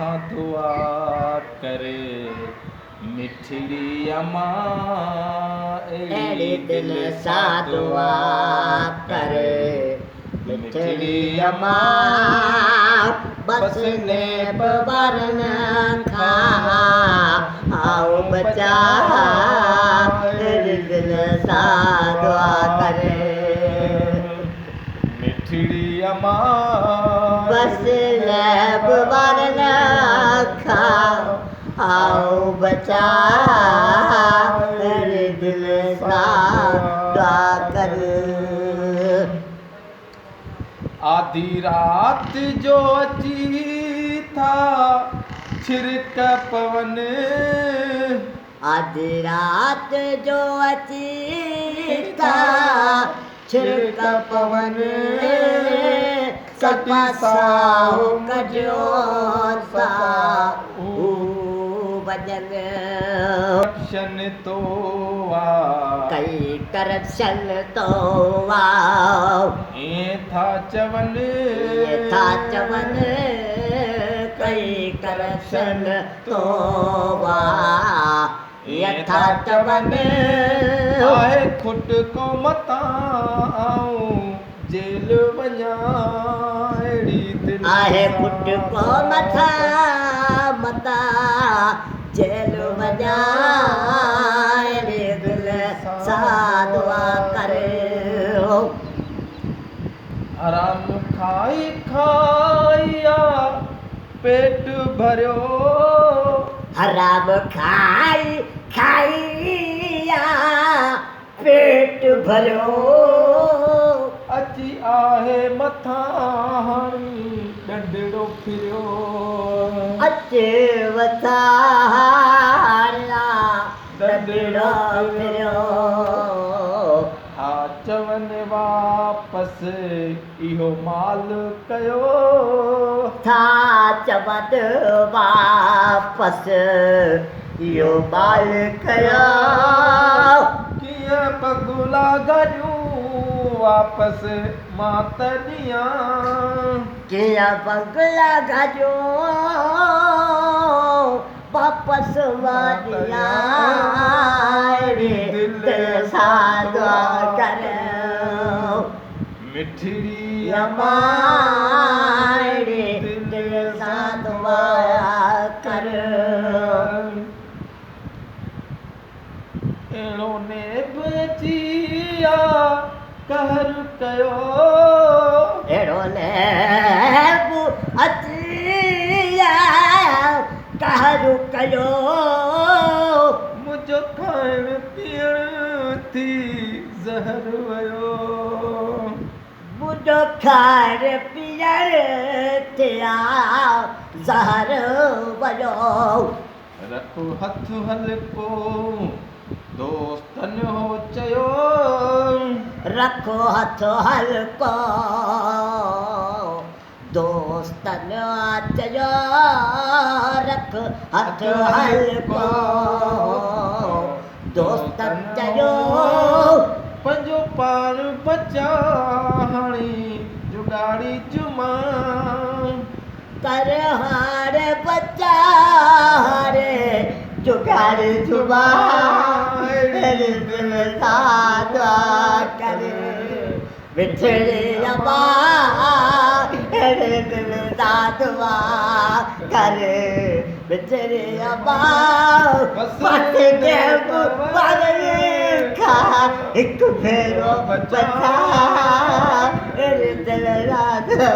سان دعا ڪر مٺڙي امان اهڙي دل سان دعا ڪر مٺڙي امان بس نيب وارن کان آئون بچان اهڙي دل سان دعا ڪر مٺڙي امان بس نيب وارن کان آئون بچان اهڙي دل سان دعا ڪر. آڌي رات جو اچي ٿا ڇرڪ پون. آڌي رات جو اچي ٿا ڇرڪ پون. صفا ساهه ڪڍيو ٿا هو وڃن. ڪرپشن تو آ. ڪئي ڪرپشن تو آ. ائين ٿا چون. ائين ٿا چون ڪئي ڪرپشن تو آ. ائين ٿا چون. آهي کٽڪو متان آئون جيل وڃان اهڙي دل آهي سان کٽڪو مٿان متان جيل وڃان اهڙي دل سان دعا ڪر. حرام کائي کائي آ پيٽ ڀريو. حرام کائي کائي آ پيٽ ڀريو. اچي آهي مٿان هاڻي ڏنڊڙو ڦريو. اچي مٿان آ ڏنڊڙو ڦريو. ٿا چون واپس اهو مال ڪيو. ٿا چون واپس اهو مال ڪيو. ڪيئن بنگلا گاڏيون واپس مان ته ڏيان. ڪيئن بنگلا گاڏيون واپس مان ڏيان اهڙي دل سان دعا ڪر. مٺڙي امان اهڙي دل سان دعا ڪر. اهڙو نيب اچي آ قهر ڪيو. اهڙو نيب اچي آ قهر ڪيو. منهنجو کائڻ پيئڻ ٿي زهر ويو. منهنجو کائڻ پيئڻ ٿيا زهر ويو. رک هٿ هلڪو دوستن هو چيو. رک هٿ هلڪو دوستن چيو. رک هٿ هلڪو دوستن چيو. پنهنجو پاڻ بچاء هاڻي جڳاڙي زبان. ڪر هاڻي بچاء هاڻي جڳاڙي زبان اهڙي دل سان دعا ڪر مٺڙي امان اهڙي دل سان دعا ڪر مٺڙي امان بس نيب وارن کان هڪ ڀيرو بچاء اهڙي دل سان دعا.